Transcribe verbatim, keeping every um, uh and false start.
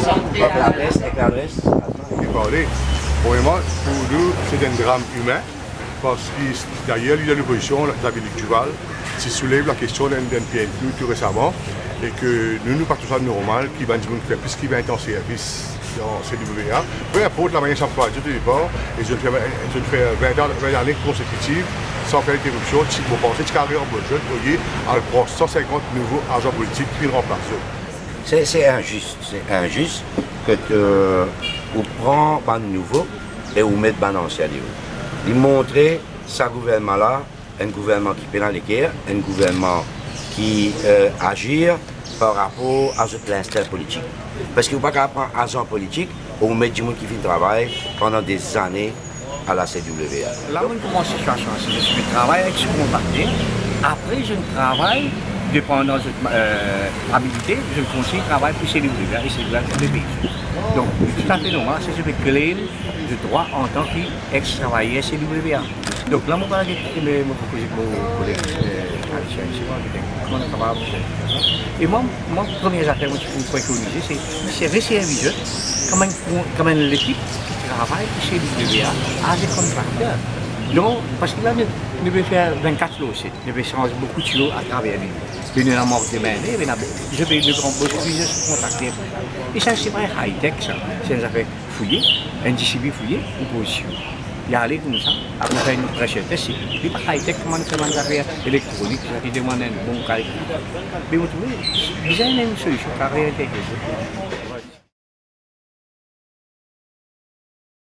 prezante. Ek ladres, ek ladres. Li parle. Premierman, pou nou, se enn dram imin, parski dayer, lider lopozision, Xavier Duval, ti soulev lakestion dan, dan P N Q tou resaman, e ke nou, nou pa trouv sa normal ki bann dimoun ki fer plis ki vin an servis dan C W A, pe inport lamanier sa anplwaye zot o depar, e zot fer, zot fer vin, vin lane konsekitiv san fer interipsion, ti, mo panse ti kapav anbos zot, olie al pran san sinkant nouvo azan politik ki vinn ranplas zot. Se, se inzis, se inzis ke, euh, ou pran bann nouvo e ou met bann ansien deor. Li montre sa gouvernman la, enn gouvernman ki pena leker, enn gouvernman ki, euh, azir par rapor a zot linstin politik. Parski ou pa kapav pran azan politik, ou met dimoun ki finn travay pandan dezane a la C W A. La, mo koumans sitiasion la, se zis mo travay avek so kontrakter. Apre, mo travay, depandan zot, euh, abilite, mo kontign travay pou C W A, e C W A pou le pei. Donk, toutafe normal, se, se pe klem zot drwa antan ki ex-travayer C W A. Donk la, mo pa get, me mo koze ek mo koleg, euh, Alexia isi, mo dir, kouma nou kapav fer sa? E mwa, mwa, premie zafer mo ti pou prekonize, se, se reservi zot kouma enn, kouma enn lekip ki travay pou C W A, as a contractor. Donk, parski la, nou, nou pe fer vinn-kat lor set, nou pe sanz boukou tiyo atraver li. Li ena mank de mindev, ena, nou pe, nou pe anbos plizier kontrakter pou sa. E sa, se pa high-tech sa, se enn zafer fouye, enn D C B fouye, ou poz tiyo. Li ale koumsa, apre fer enn pressure test, li pa high-tech kouma nou fer bann zafer elektronik, sa ki demann enn bon kalite. Me mo trouve, bizin enn solision, kapav reyintegre.